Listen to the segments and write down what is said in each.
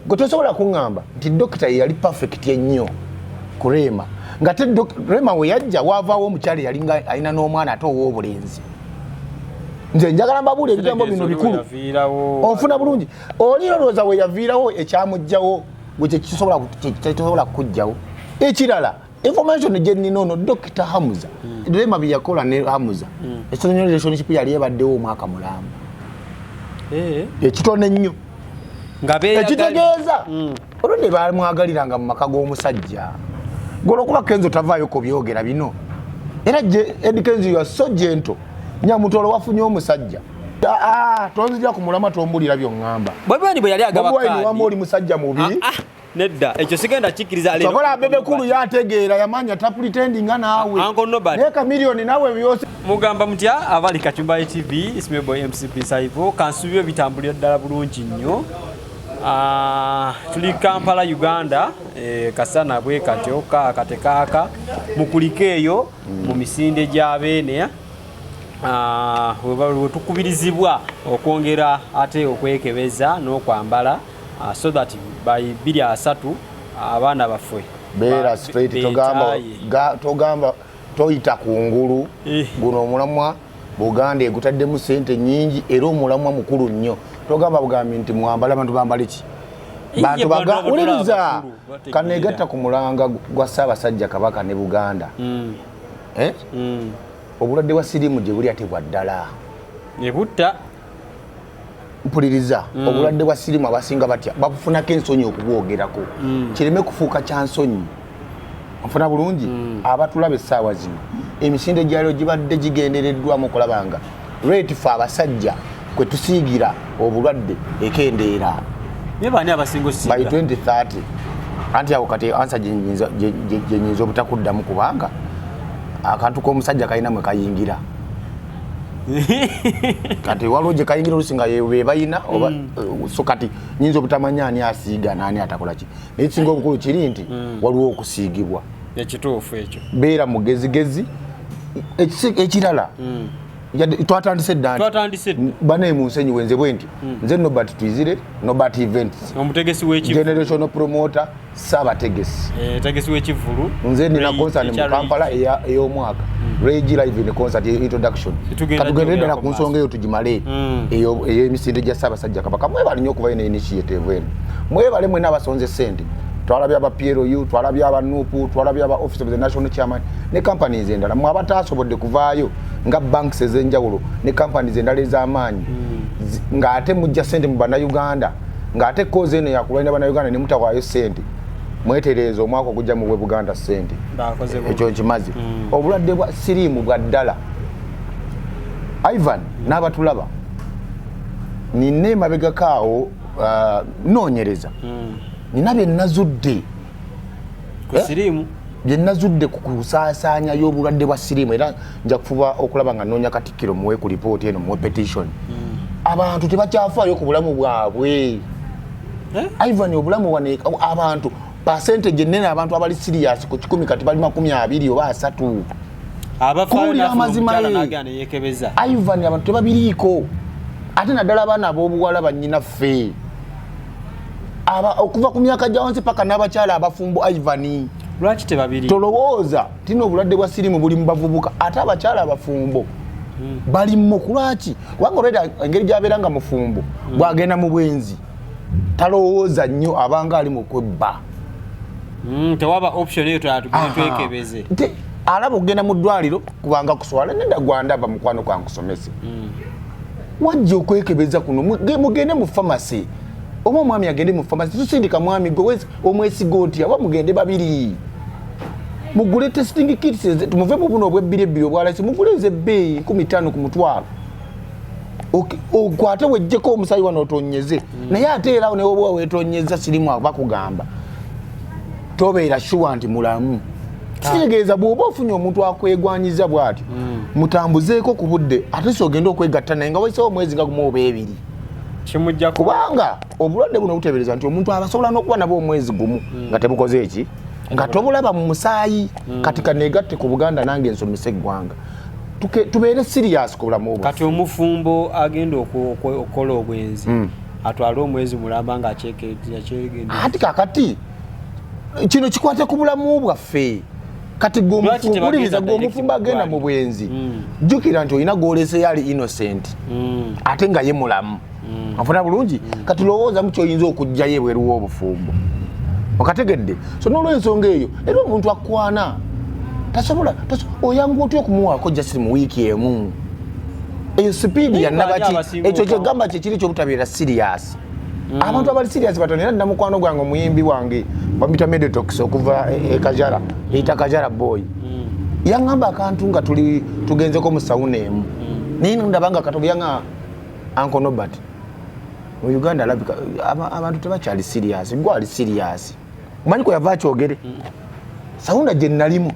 Gwe tosobola kuŋŋamba nti dokita ye yali perfect ennyo ku Rema, nga te Rema we yajja waavaawo omukyala yalinga alina n'omwana ate ow'obulenzi. Nze njagala mbabuula ebigambo bino bikulu. Onfuna bulungi? Oli olowooza we yaviirawo ekyamugjawo gwe kyekisobola kukugjawo? Ekirala, information gye nnina, ono Dr Hamuza, Rema bye yakola ne Hamuza, ekitono relationship yali ebaddewo omwaka mulamba. Ekitono ennyo. Nga Ekitegeeza olwedde bamwagaliranga mu maka g'omusajja golwokuba Kenzo tavaayo kubyogera bino. Era Eddy Kenzo, you are so gentle. Nyamutolo, wafunye omusajja. Ah, tonzija ku mulamwa, tombulira byoŋŋamba. Bobi Wine bwe yali agaba Bobi Wine kaadi. Wama oli musajja mubi. Ah, ah, nedda, ekyo sigenda kikkiriza leero. Sokola Bebe Cool yategeera, yamanya tapretendinga naawe. Uncle Nobert. Naye Chameleone naawe byose. Mugamba mutya abali Kacumba TV? Ismeboy MCP Saivo kansubire bitambulira ddala bulungi nnyo. Ah, tuli Kampala, Uganda. Kasana bwe katyo kaaka tekaaka mukulike eyo mu misinde gya Beene. Ah, we tukubirizibwa okwongera ate okwekebeza n'okwambala, so that by 2030 abaana baffe beera straight, togamba beetaaye. Togamba toyita kungulu. Guno omulamwa Buganda egutaddemu sente nyingi era omulamwa mukulu nnyo. Togamba bugambi nti mwambale, abantu bambale ki? Bantu Iye, baga bano abatula wuliriza. abakulu bategeera. Kanegatta ku mulanga gwa Ssaabasajja Kabaka ne Buganda. Eh? Obulwadde bwa siriimu gye buli ate bwa ddala. Ebutta. Mpuliriza, obulwadde bwa siriimu abasinga batya babufunako ensonyi okubwogerako. Kireme kufuuka kya nsonyi. Nfuna bulungi? Abatulaba essaawa zino, emisinde gyalyo gibadde gigendereddwamu okulaba nga rate fe abasajja kwe tusiigira obulwadde ekendeera. Naye baani abasinga By osiiga? 2030. Anti awo kati answer gye nyinza obutakuddamu, kubanga akantu k'omusajja kalina mwe kayingira. Kati waliwo gye kayingira olusi nga be bayina oba. So kati nyinza obutamanya ani asiiga n'ani atakola ki, naye ekisinga obukulu kiri nti waliwo okusiigibwa. Ekituufu ekyo. Beera mugezigezi. Ekirala, yadde twatandise dda nti Twatandise dda. Banaye mu nsonyiwe, nze bwe nti nze Nobert Twizire, Nobert Events, Omutegesi w'ekivulu. Generational promoter, saabategesi. Tegesi w'ekivulu. Nze nina concert mu ekya Kampala ey'omwaka, Rage Live in Concert introduction. Tugenda Katugende ddala gyogerako ku nsonga eyo tugimale, ey'emisinde gya Ssaabasajja Kabaka. Mwebale nnyo okuvayo ne initiative eno. Mwebale mwena abasonze sente. Twalabye aba PLU, twalabye aba NUP, twalabye aba Office of the National Chairman ne companies endala. Mwe abataasobodde kuvaayo nga banks ez'enjawulo ne companies endala ez'amaanyi, ng'ate mujja sente mu Bannayuganda, ng'ate cause eno yakulwanira Bannayuganda ne mutawaayo sente, mwetereeza, omwaka ogujja muwe Buganda sente. Bakoze bulungi. Ekyo nkimaze. Obulwadde bwa siriimu bwa ddala. Ivan n'abatulaba, nina emabegako awo noonyereza, nina bye nazudde. Ku Eh? siriimu. Bye nazudde ku kusaasaanya y'obulwadde bwa siriimu, era nja kufuba okulaba nga nnoonya Katikkiro muwe ku lipooti eno, muwe petition. Abantu tebakyafaayo ku bulamu bwabwe. Eh? Ivan, obulamu wano abantu percentage ennene, abantu abali serious ku 100 kati bali 20 oba 30. Abafaayo Kuwulira n'afuna amazima omukyala ye. n'agenda neyeekebeza. Ivan, abantu tebabiriiko, ate naddala abaana ab'obuwala, bannyinaffe. Okuva ku myaka gya wansi paka n'abakyala abafumbo, Ivan. Lwaki tebabiri? Tolowooza tina obulwadde bwa sirimu buli mu bavubuka, ate abakyala abafumbo balimu. Kulwaki? Kubanga olweda engeri gyabeera nga mufumbo, bwagenda mu bwenzi talowooza nnyo, abanga ali mu kwebba. Tewaba option eyo tugende Aha. twekebeze. Nti alaba okugenda mu ddwaliro kubanga kuswala. Nedda, gwandaba mukwano gwankusomese, wajja okwekebeza kuno, mugende mu famasi, oba omwami agende mu famasi. Tusindika mwami gwe omwesiga otya, oba mugende babiri mugule testing kits muve mu buno obwebbiri ebbiri obwalasi, mugule ezebbeeyi 15 ku mutwalo. Okwate wejjeko omusayi wano otonyeze. Naye ate era newoba wetonyeza sirimu, bakugamba tobeera sure nti mulamu. Kitegeeza bw'oba ofunye omuntu akwegwanyiza bw'atyo, mutambuzeeko ku budde, ate si ogenda okwegatta naye nga wayisewo omwezi nga gumu oba 2. Kimujjako. Kubanga obulwadde buno buteebereza nti omuntu abasobola n'okuba nabo omwezi gumu nga tebukoze eki, nga tobulaba mu musaayi. Kati kanegatte ku Buganda nange nsomese eggwanga. Tubeere serious ku bulamu bwaffe. Kati omufumbo agenda okukola obwenzi. Atwale omwezi mulamba nga akyegenda. Ati kakati kino kikwate ku bulamu bwaffe. Kati Lwaki tebagenda gw'omuliriza direct gw'omufumbo agenda mu mu bwenzi, jjukira nti olina gw'oleseyo ali innocent, ate nga ye mulamu, afuna bulungi. Kati lowoozamu kyoyinza okuggyayo ebweru w'obufumbo, okategedde? So n'olwensonga eyo, era omuntu akwana tasobola oyanguwa otya okumuwaako just mu wiiki emu? Eyo speed Naye ya baani nabaki? abasinga Ekyo okwawo? kyegamba kyekiri kyobutabeera serious. Abantu abali serious batono. Era nina mukwano gwange, omuyimbi wange bamuyita Medetox okuva e Kajara, eyita Kajara Boy. Yaŋŋamba akantu nga tuli tugenzeko mu sauna emu, naye ndaba nga katogo. Yaŋa, "Uncle Nobert, mu Uganda alabika abantu tebakyali serious. Gwe ali serious." Omanyi kwe yava akyogere? Sauna gye nalimu.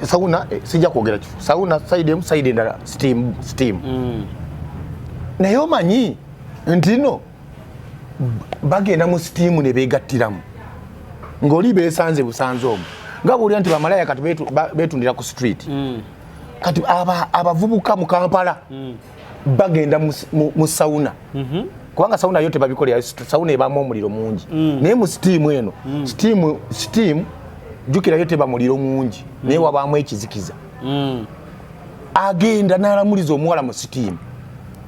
Sauna, sijja kwogera kifo. Sauna side emu, side endala steam, steam. Naye omanyi nti no bagenda mu steam ne beegattiramu ng'oli beesanze busanze omwo, nga bwolira nti bamalaya kati beetundira ku street. Kati abavubuka mu Kampala bagenda mu sauna, kubanga sauna yo tebabikolera. Sauna ebamu omuliro mungi, naye mu steam eno, steam jjukirayo teba muliro mungi, naye wabaamu ekizikiza. Agenda n'alamuliza omuwala mu steam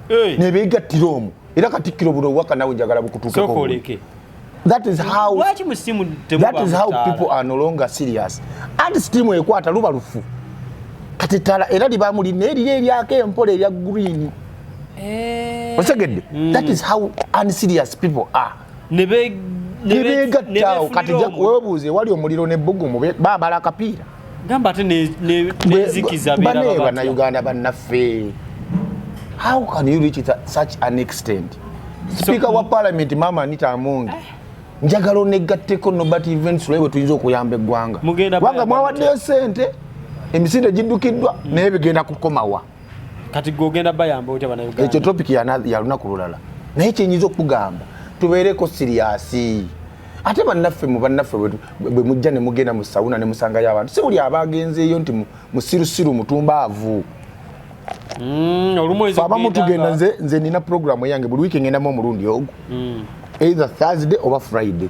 nebeegattira omwo. Era katikkiro, buno obubaka nawe njagala bukutuukeko. Sooka oleke. That is how Lwaki mu steam? That is how people are no longer serious. And steam ekwata luba lufu. Kati ttala era libamu lina eriri eryako empola erya green, otegedde? That is how unserious people are. Nebeegattaawo. Kati weebuuze wali omuliro nebbugumu, bambala akapiira. Gamba ate nezikiza. Bane Bannayuganda bannaffe, how can you reach such an extent? Speaker wa Parliament, Mama Anita Among, njagala onegatteko Nobert Events lwe bwe tuyinza okuyamba eggwanga, Mugenda kubanga bayamba. Mwawaddeyo sente, emisinde giddukiddwa, naye bigenda kukomawa? Kati gwe ogenda bayamba otya Bannayuganda? Ekyo topic ya lunaku lulala, naye kyenyinza okugamba, tubeereko serious. Ate bannaffe, mu bannaffe bwe mujja ne mugenda mu sauna ne musangayo abantu, si buli abagenzeeyo nti musirusiru mutumbaavu. Olumu oyinza Fe abamu okugenda tugenda. Nze nina programu yange, buli wiiki ngendamu omulundi ogwo, either Thursday oba Friday.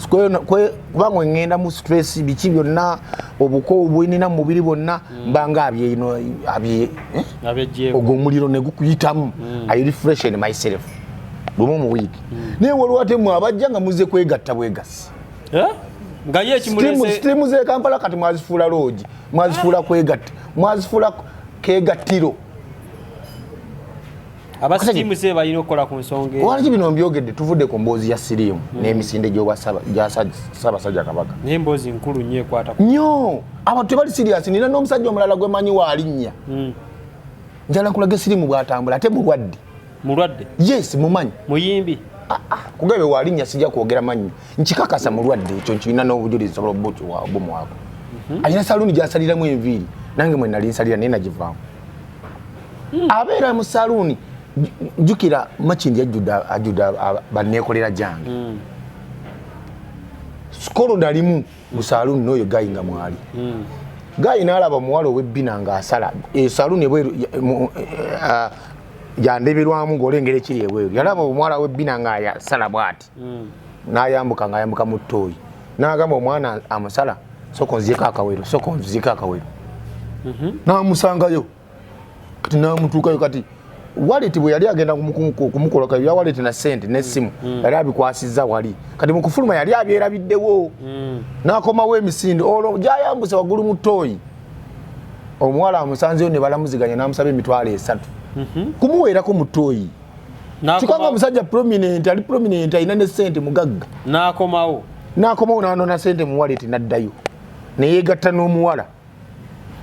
Kubanga ngenda mu stress, biki byonna, obukoowu bwenina mu mubiri bwonna mbanga abyeno abye, eh? Abejjeeko. Ogwo omuliro ne gukuyitamu. I refreshen myself lumu mu wiiki. Naye waliwo ate mwe abajja nga muze kwegatta bwegasi. Eh? Nga ye ekimulese. Steam z'e Kampala kati mwazifuula lodge, mwazifuula kwegatta, mwazifuula kegattiro. Aba steam se balina okukola ku nsonga eyo. Lwaki bino mbyogedde? Tuvudde ku mboozi ya siriimu n'emisinde gya Ssaabasajja Kabaka. Naye emboozi nkulu nnyo ekwata ku Nnyo. Abantu tebali serious. Nina n'omusajja omulala gwe manyi waalinnya. Njala nkulaga siriimu bw'atambula, ate mulwadde. Mulwadde? Yes, mumanyi. Muyimbi? Kugabe waalinnya, sijja kwogera mannya, nkikakasa mulwadde. Ekyo nkirina n'obujulizi, nsobola obumuwaako. Alina saluuni gy'asaliramu enviiri, nange mwe nali nsalira, naye nagivaamu. Abeera mu saluuni. Jjukira Makindi ajjudde banneekolera gyange. Sikolo nalimu mu saluuni n'oyo guy nga mwali. Guy n'alaba omuwala ow'ebbina ng'asala esaluuni ebweru yandeberwamu ng'olengera ekiri ebweru. Yalaba omuwala w'ebbina ng'asala bw'ati, n'ayambuka ng'ayambuka mu ttooyi, n'agamba omwana amusala, "Sooka onziyeko akawero, sooka onziyeko akawero." N'amusangayo kati n'amutuukayo. Kati wallet bwe yali agenda kumukolako ebya wallet na sente n'essimu, yali abikwasizza wali. Kati mu kufuluma yali abyerabiddewo, n'akomawo emisinde olwo gyayambuse waggulu mu ttooyi, omuwala amusanzeyo ne balamuziganya, n'amusaba 30,000 kumuweerako mu ttooyi. Kikanga omusajja prominent, ali prominent, alina ne sente, mugagga. N'akomawo. N'akomawo n'anona sente mu wallet, n'addayo neyeegatta n'omuwala.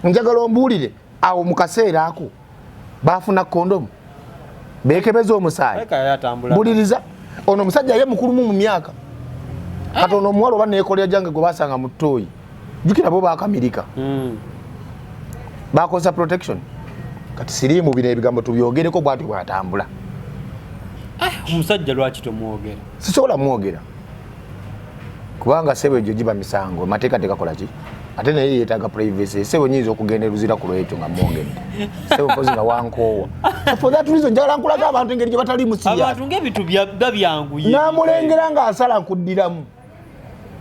Njagala ombuulire, awo mu kaseera ako baafuna kondomu, beekebeza omusaayi? Aleka yali atambula. Buliriza, ono omusajja ye mukulumu mu myaka. Kati ono omuwala oba neekolera gyange gwe basanga mu ttooyi, jjukira bo bakamirika, bakozesa protection. Kati siriimu, bino ebigambo tubyogereko, bwatyo bwatambula. Omusajja lwaki tomwogera? Sisobola mwogera kubanga sebo egyo giba misango, amateeka tegakola ki, ate naye yeetaaga privacy. Sebo nyinza okugenda eruzira ku lwekyo nga mwogedde, sebo, mpozi nga wankoowa. For that reason njagala nkulaga abantu engeri gye batali serious. Abantu ng'ebintu babyanguye. Namulengera ng'asala nkuddiramu.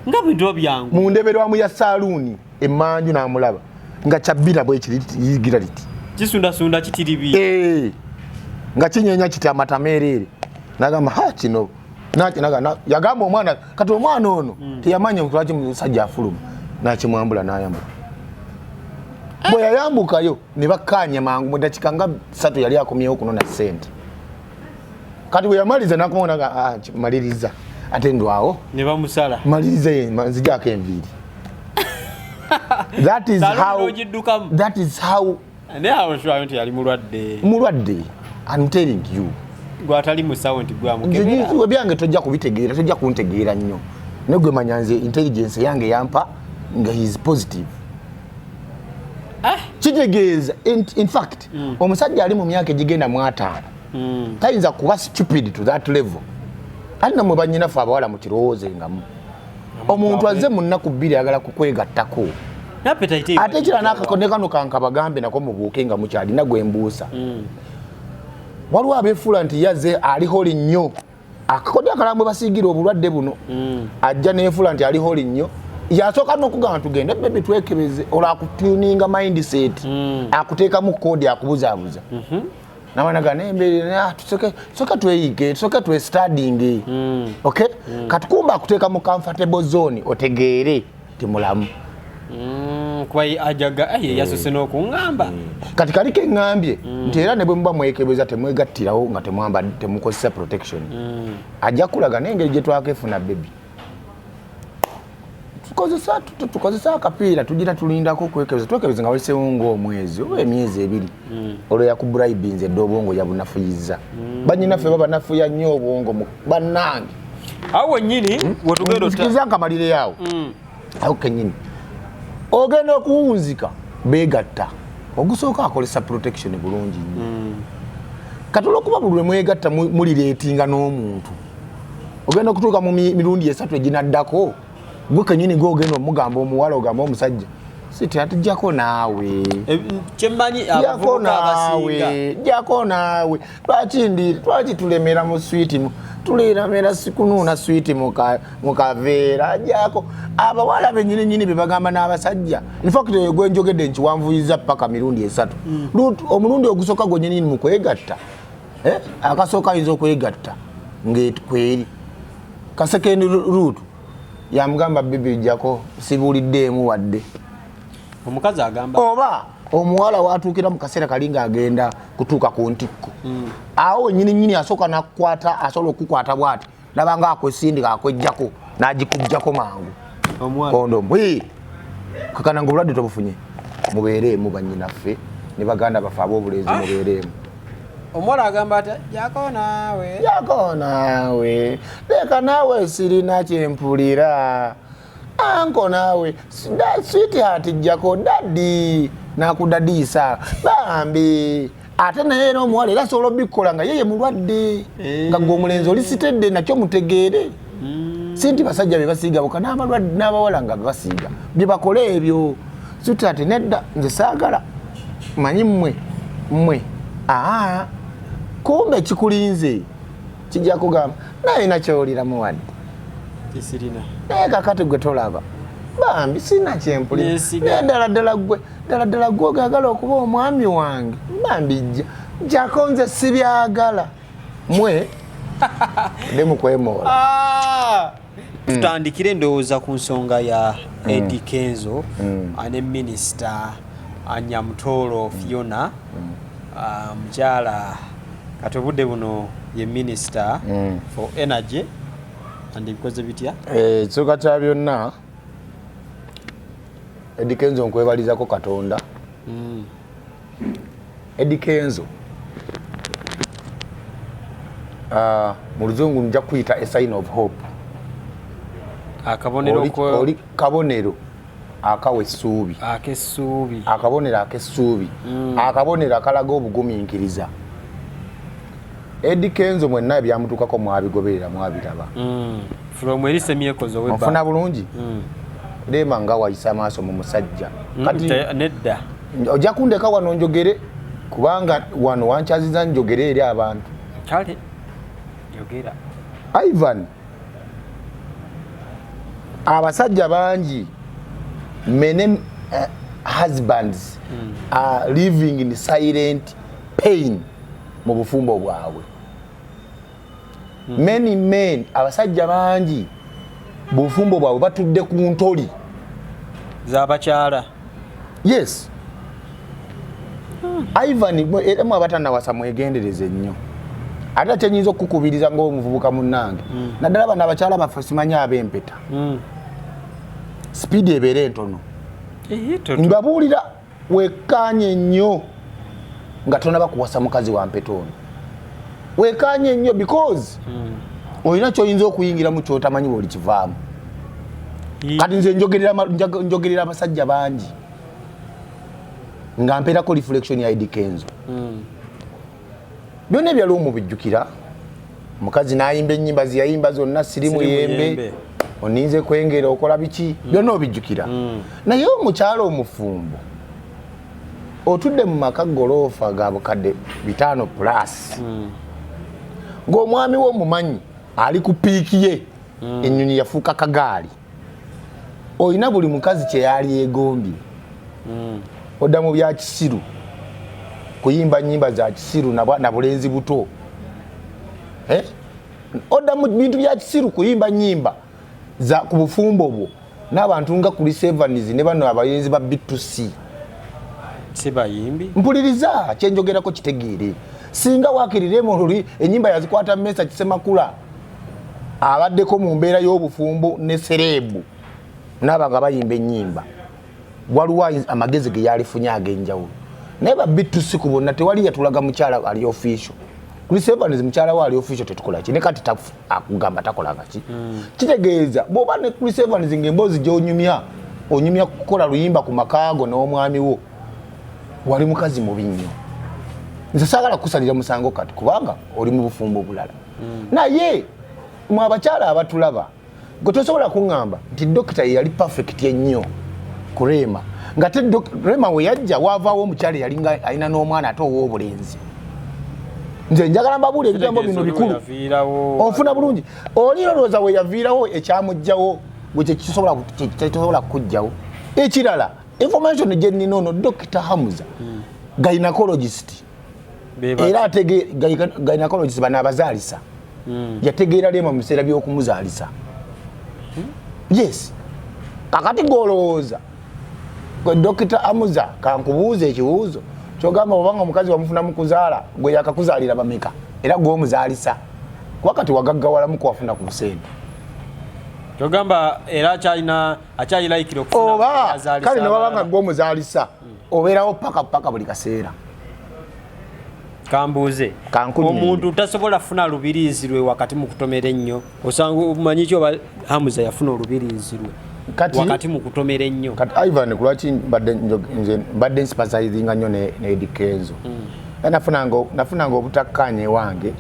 Nga bintu babyanguye. Mu ndeberwamu ya saaluuni emmanju n'amulaba nga kyabbira bwekiri yigira liti. Kisundasunda kitiribi. Nga kinyeenya kiti amata meereere. Nagamba ha kino yagamba omwana kati omwana ono teyamanya lwaki musajja afuluma nakimwambula n'ayambuka. Bwe yayambukayo ne bakkaanya mangu mu ddakiika nga 3 yali akomyewo kunona ssente. Kati bwe yamaliza n'akomawo nga maliriza ate ndwawo ne bamusala. Maliriza nzigyako enviiri. That is how, that is how. Naye awo nsulayo nti yali mulwadde. Mulwadde, I'm telling you. Gwatali musawo nti gwamukebera. Nze ebyange tojja kubitegeera, tojja kuntegeera nnyo. Naye gwe manya nze intelligence yange yampa nga he is positive. Kitegeeza in fact omusajja ali mu myaka egigenda mu 50 tayinza kuba stupid to that level. Ate nammwe bannyinaffe abawala mukirowoozengamu. Omuntu azze mu nnaku 2 ayagala kukwegattako. Ate ekirala n'akakone kano kankabagambe nako mubuuke nga mukyalina gwe mbuusa. Waliwo abeefuula nti yazze ali holi nnyo. Akakodyo akalala mwe basiigira obulwadde buno. Ajja neefuula nti ali holi nnyo. Yasooka n'okugamba tugende baby twekebeze olwo akutuninga mindset. Akuteekamu koodi akubuzaabuza. Namanaga nembeera tusoke tweyige, tusoke twestadinge. Okay? Kati kumba akuteeka mu comfortable zone otegeere ti mulamu. Kuba ajaga yasose n'okuŋŋamba. Kati kali ke ŋŋambye nti era ne bwe muba mwekebeza temwegattirawo nga temukozesa protection. Ajja kulaga n'engeri gye twakefuna baby. Tukozesa akapiira tugira tulindako okwekebeza, twekebeza nga wayiseewo ng'omwezi oba emyezi 2. Olwo yakubribinze edda obwongo yabunafuyizza. Bannyinaffe babanafuya nnyo obwongo bannange. Awo wennyini wetugenda nzikiriza nkamalireyo awo. Awo kennyini. Ogenda okuwunzika beegatta. Ogusooka akozesa protection bulungi nnyo. Kati olw'okuba buli lwe mwegatta mulireetinga n'omuntu. Ogenda okutuuka mu mirundi 3 eginaddako. Gwe kennyini gw'ogenda omugamba omuwala ogamba omusajja siti atujjako naawe. Kyemmanyi abavubuka abasinga. Jjako naawe. Lwaki tulemera mu swiiti tulemera sikunuuna swiiti mu kaveera. Jjako abawala bennyini nnyini be bagamba n'abasajja. In fact gwe njogedde nkiwanvuyiza paka mirundi 3. Omulundi ogusooka gwe nnyini mu kwegatta. Akasooka ayinza okwegatta ng'ekweri. Ka second route yamugamba bibi jjako sibuliddeemu wadde. Omukazi agamba oba omuwala watuukira mu kaseera kali ng'agenda kutuuka ku ntikko. Awo nnyini nnyini asooka n'akukwata, asobola okukwata bw'ati naba nga akwesindika akwejjako n'agikuggyako mangu. Kondomu. Kakana ng'obulwadde tobufunye. Mubeereemu bannyinaffe ne baganda baffe ab'obulenzi mubeereemu. Omuwala agamba ati jjako naawe. Jjako naawe. Leka naawe sirina kye mpulira. Anko naawe sweetheart jjako daddy n'akudadiisa bambi. Ate naye era omuwala era asobola obikola nga yeye mulwadde. Nga gwe omulenzi oli sitedde nakyo mutegeere. Si nti basajja be basiiga bokka n'abalwadde n'abawala nga be basiiga. Bye bakola ebyo. Sweetheart nedda nze saagala. Manyi mmwe. Kumbe kikulinze kijja kugamba naye nakyowuliramu wadde. Kisirina. Naye kakati gwe tolaba. Bambi sina kyempulira. Naye ddala ddala gwe, ddala ddala gwe ogagala okuba omwami wange. Bambi jjako nze sibyagala. Mwe ndi mu kwemoola. Tutandikire ndowooza ku nsonga ya Eddy Kenzo ne minisita Nyamutoro Fiona. Mukyala kati obudde buno ye minisita for energy and bikoze bitya? Ekisooka kya byonna Eddy Kenzo nkwebalizako Katonda. Eddy Kenzo mu luzungu nja kuyita a sign of hope. Akabonero Oli kabonero akawa essuubi. Ak'essuubi. Akabonero ak'essuubi. Akabonero akalaga obugumiikiriza. Eddy Kenzo mwenna ebyamutuukako mwabigoberera mwabiraba. From eri semyekozo weba. Onfuna bulungi? Rema nga wayisa amaaso mu musajja. Kati nedda. Ojja kundeka wano njogere. Kubanga wano wankyaziza njogere eri abantu. Kale yogera. Ivan, abasajja bangi, many husbands are living in silent pain mu bufumbo bwabwe. Many men, abasajja bangi bufumbo bwabwe batudde ku ntoli z'abakyala. Yes, Ivan, era mwe abatanawasa mwegendereze nnyo. Ate kyenyinza okukukubiriza ng'omuvubuka munnange, naddala bano abakyala baffe, simanyi ab'empeta, speed ebeera entono. Mbabuulira, wekkaanye nnyo nga tonaba kuwasa mukazi wa mpeta ono. Wekkaanye nnyo because olina kyoyinza okuyingiramu kyotamanyi bwoli kivaamu. Kati nze njogerera abasajja bangi nga mpeerako reflection ya Eddy Kenzo. Byonna ebyaliwo mubijjukira, omukazi n'ayimba ennyimba zeyayimba zonna, siri Siri muyembe, muyembe. Oninze kwengera, okola biki, byonna obijjukira. Naye omukyalo omufumbo otudde mu maka goloofa ga bukadde 500 plus, ng'omwami we omumanyi ali ku peak ye, ennyonyi yafuuka kagaali, olina buli mukazi kyeyali yegombye, odda mu bya kisiru, kuyimba nyimba za kisiru na bulenzi buto. Eh? Odda mu bintu bya kisiru, kuyimba nyimba za ku bufumbo bwo n'abantu nga Chris Evans ne bano abayenzi ba B2C. Si bayimbi. Mpuliriza, kyenjogerako kitegeere. Singa wakiriremu luli enyimba yazikwata mesa kisemakula abaddeko mu mbeera y'obufumbo ne celeb naaba nga bayimba ennyimba, waliwo amagezi ge yalifunye ag'enjawulo. Naye ba B2C ku bonna tewali yatulaga mukyala ali official. Chris Evans mukyala we ali official, tetukola ki ne kati akugamba takolanga ki. Kitegeeza bw'oba ne Chris Evans ng'emboozi gy'onyumya onyumya kukola luyimba ku makaago n'omwami wo, wali mukazi mubi nnyo. Nze saagala kusalira musango kati kubanga oli mu bufumbo bulala, naye mwe abakyala abatulaba, gwe tosobola kuŋŋamba nti dokita ye yali perfect ennyo ku Rema, nga te Rema we yajja waavaawo omukyala eyali nga alina n'omwana ate ow'obulenzi. Nze njagala mbabuulire ebigambo bino bikulu. Yaviirawo. Onfuna bulungi? Oli olowooza we yaviirawo ekyamugjawo gwe kyekisobola kukugjawo? Ekirala, information gye nnina, ono Dr Hamuza gynecologist. Era atege gynecologist bano abazaalisa. Yategeera Rema mu biseera by'okumuzaalisa. Yes, kakati gwolowooza gwe Dr Amuza, kankubuuza ekibuuzo kyogamba, obanga omukazi wamufuna mu kuzaala, gwe yakakuzaalira bameka era gwomuzaalisa? Kuba kati wagaggawalamu kuwafuna ku busente. Kyogamba era akyalina akyalilayikira okufuna oba azaalisa kale newabanga abalala. Gwomuzaalisa obeerawo paka paka buli kaseera. Kambuuze. Kankunyonyi. Omuntu tasobola funa lubiriizi lwe wakati mu kutomera ennyo? Osanga omanyi ki oba Hamuza yafuna olubiriizi lwe wakati mu kutomera ennyo? Kati Ivan, kulwaki nze mbadde nsympathizinga nnyo ne Eddy Kenzo? Era nafunanga obutakkaanya ewange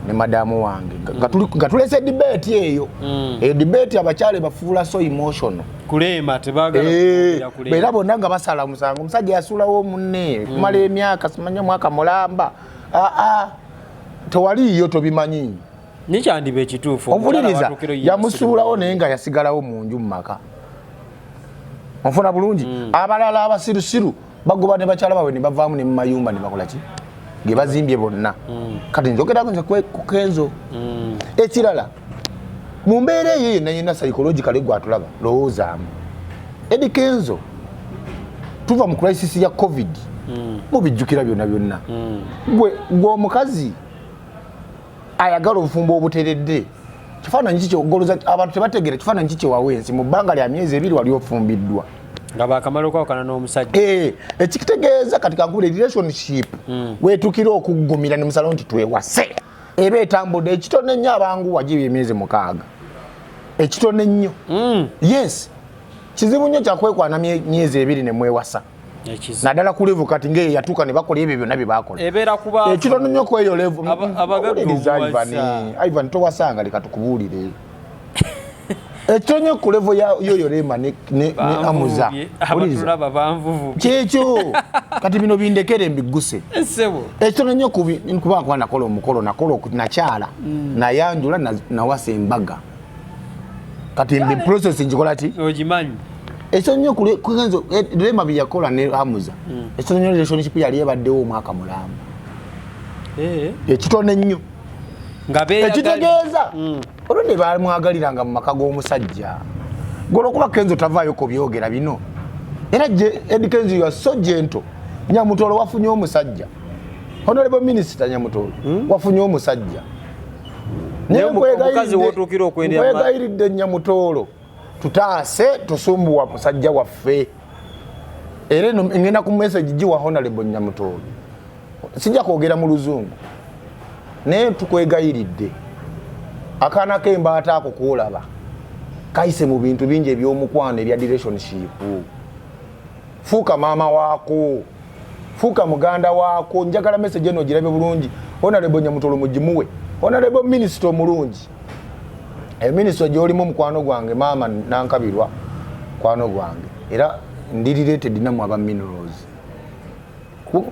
ne madamu wange nga tulese debate eyo. Eyo debate abakyala bafuula so emotional. Kuleema tebagala kuwulira kuleema. Era bonna nga basala omusango, omusajja yasuulawo munne kumala emyaka simanya mwaka mulamba. Aa, tewaliiyo, tobimanyi. Nikyandiba ekituufu. Ompuliriza? Yamusuulawo naye nga yasigalawo mu nju mu maka. Onfuna bulungi? Abalala abasirusiru bagoba ne bakyala baabwe ne bavaamu ne mumayumba ne bakola ki ge bazimbye bonna. Kati njogerako nze ku Kenzo. Ekirala, mu mbeera eyo yonna yonna, psychological gwe atulaba, lowoozaamu Eddy Kenzo, tuva mu crisis ya COVID, mubijjukira byonna byonna. Gwe omukazi ayagala obufumbo obuteredde, kifaananyi ki kyogoloza abantu tebategeera? Kifaananyi ki kyewawa ensi mu bbanga lya myezi 2 wali ofumbiddwa? Nga bakamala okwawukana n'omusajja. Eh, ekitegeeza kati kankubule, relationship wetukira okuggumira ne musalawo nti twewase, eba etambudde ekitono ennyo, abanguwa giba emyezi 6, ekitono ennyo. Yes, kizibu nnyo kyakwekwana myezi 2 ne mwewasa. Ekizibu. Naddala ku level kati ngaeyo yatuuka ne bakola ebyo byonna bye bakola. Ebeera kuba Ekitono nnyo ku eyo level. Abagagga Owuliriza, obuwasa. Ivan, Ivan, towasanga, leka tukubuulire. Ekitono ku level ya yoyo Rema ne Amuza. Abatulaba banvuvu. Kyekyo. Kati bino bindekere mbiguse. Ssebo. Ekitono nnyo kuba kuba nakola omukolo, nakola nakyala, nayanjula, nawasa embaga. Kati mbi process njikola ki? Ogimanyi. Ekitono nnyo ku Kenzo, Rema bye yakola ne Amuza. Ekitono nnyo relationship yali ebaddewo omwaka mulamba. Ekitono ennyo. Nga beeyagalira. Ekitegeeza. Olwo ne bamwagaliranga mu maka g'omusajja. Gwe olwokuba Kenzo tavaayo kubyogera bino. Era Eddy Kenzo, you are so gentle. Nyamutolo wafunye omusajja. Honorable Minister Nyamutolo, wafunye omusajja. Naye omukazi w'otuukira okwendera Nkwegayiridde Nyamutolo, tutaase tusumbuwa musajja waffe. Era eno ngenda ku message giwa Honorable Nyamutolo. Sijja kwogera mu Luzungu. Naye tukwegayiridde. Akaana k'embaata ako kwolaba kayise mu bintu bingi eby'omukwano ebya relationship. Fuuka maama waako, fuuka muganda waako. Njagala message eno ogirabe bulungi. Honorable Nyamutolo mugimuwe. Honorable Minister omulungi, eminisita gy'olimu mukwano gwange maama Nankabirwa mukwano gwange, era ndi related nammwe aba minerals.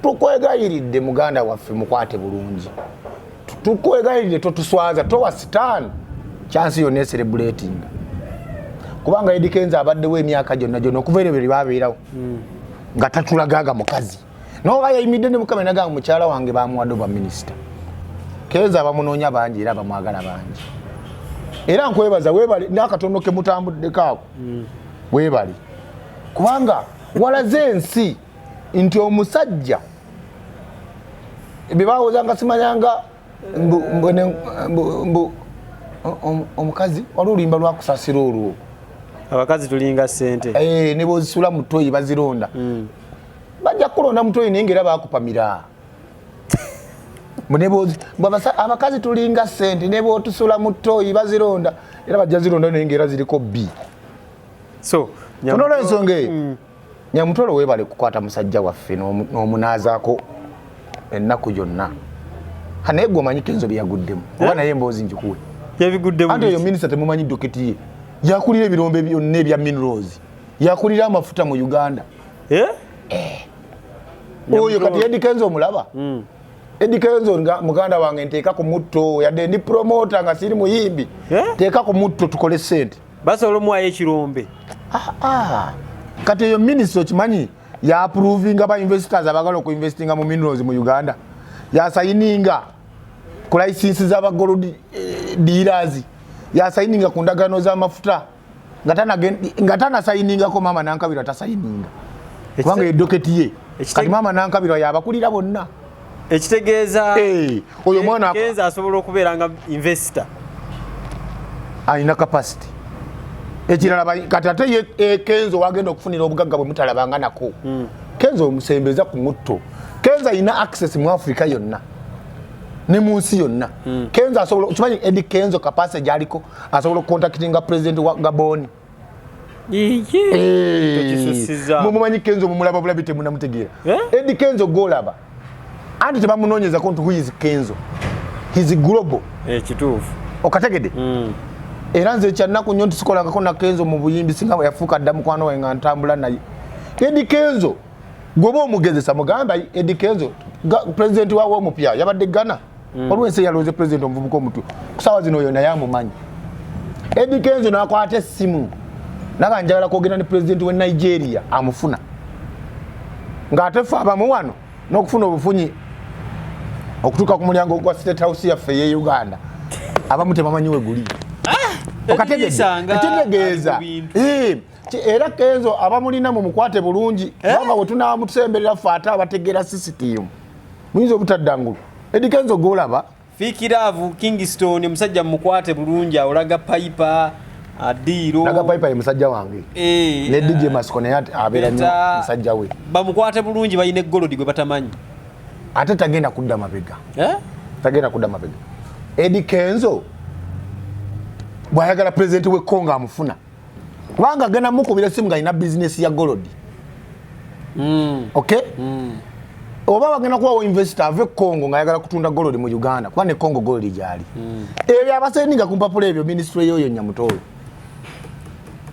Tukwegayiridde muganda waffe, mukwate bulungi. Tukwegayiridde totuswaza, towa sitaani chance yonna ecelebrating, kubanga Eddy Kenzo abaddewo emyaka gyonna gyonna okuva eryo bye babeerawo nga tatulagaga mukazi, noba yayimidde ne mukama nagamba mukyala wange bamuwadde obwa minisita. Kenzo abamunoonya bangi era bamwagala bangi, era nkwebaza webale n'akatono ke mutambuddeko ako, webale kubanga walaze ensi nti omusajja bye bawozanga simanyanga mbu omukazi waliwo oluyimba lwakusasira olwo. Abakazi tulinga ssente. Eh, ne bwozisula mu toyi bazironda. Bajja kulonda mu toyi naye ngaera bakupamira. Mbu abakazi tulinga ssente, ne bwotusula mu toyi bazironda, era bajja zironda naye ngaera ziriko bbi. So Onola ensonga eyo, Nyamutolo weebale kukwata musajja waffe n'omunaazaako ennaku gyonna. Ha, naye gwe omanyi Kenzo bye yaguddemu oba? Naye emboozi njikuwe. Yabiguddemu. Anti oyo minisita temumanyi docket ye, yakulira ebirombe byonna ebya minerals, yakulira amafuta mu Uganda. Eh? Oyo kati Eddy Kenzo omulaba. Eddy Kenzo nga muganda wange, nteeka ku mutto, yadde ndi promoter nga siri muyimbi. Eh? Teeka ku mutto tukole sente. Basobola omuwayo ekirombe? Ah, ah. Kati eyo minisita okimanyi yaapprovinga ba investors abagala okuinvestinga mu minerals mu Uganda, yasayininga ku license z'aba gold dealers, yasayininga ku ndagaano z'amafuta nga tanasayiningako maama Nankabirwa tasayininga kubanga edocket ye. Kati maama Nankabirwa yabakulira bonna. Ekitegeeza Eh, oyo mwana Kenzo asobola okubeera nga investor. Alina capacity. Ekirala kati ate ye Kenzo wagenda okufunira obugagga bwe mutalabanga nako. Kenzo omusembeza ku mutto. Kenzo alina access mu Africa yonna ne mu nsi yonna. Kenzo asobola, okimanyi Eddy Kenzo capacity gyaliko, asobola okucontactinga president wa Gabon. Tokisusiza. Mumumanyi Kenzo mumulaba bulabi, temunamutegeera. Eh? Eddy Kenzo golaba anti tebamunoonyezako nti who is Kenzo, he's global. Eh, kituufu. Okategedde? Era nze kyannaku nnyo nti sikolangako na Kenzo mu buyimbi, singa bwe yafuuka dda mukwano wange nga ntambula naye. Eddy Kenzo gwoba omugezesa mugamba Eddy Kenzo president wawe omupya yabadde Ghana, waliwo ensi eyalonze president omuvubuka omutu kusawa zino, oyo naye amumanyi. Eddy Kenzo nakwata essimu naga njagala kwogera ne president we Nigeria, amufuna, ng'ate ffe abamu wano n'okufuna obufunyi okutuuka ku mulyango gwa State House yaffe eye Uganda abamu tebamanyi we guli. Okategedde? Yisanga Ekitegeeza ali mu bintu. Eh, era Kenzo abamulina mumukwate bulungi, kubanga bwe tunaamutusemberera ffe ate abategeera sisitiimu muyinza obutaddangulu. Eddy Kenzo gwolaba. Fikiraavu Kingston, omusajja mukwate bulungi, awolaga Piper adiiro. Naga Piper ye musajja wange. Eh, ne DJ Masiko naye ate abeera nnyo musajja we. Bamukwate bulungi, balina egold gwe batamanyi. Ate tagenda kudda mabega. Eh? Tagenda kudda mabega. Eddy Kenzo bw'ayagala pulezidenti w'e Congo amufuna, kubanga agenda mukubira esimu ng'alina bizinesi ya gold. Okay, oba bagenda kubawo investor ave Congo ng'ayagala kutunda gold mu Uganda, kuba ne Congo gold gyali. Ebyo abaseninga ku mpapula ebyo ministry yoyo Nyamutolo.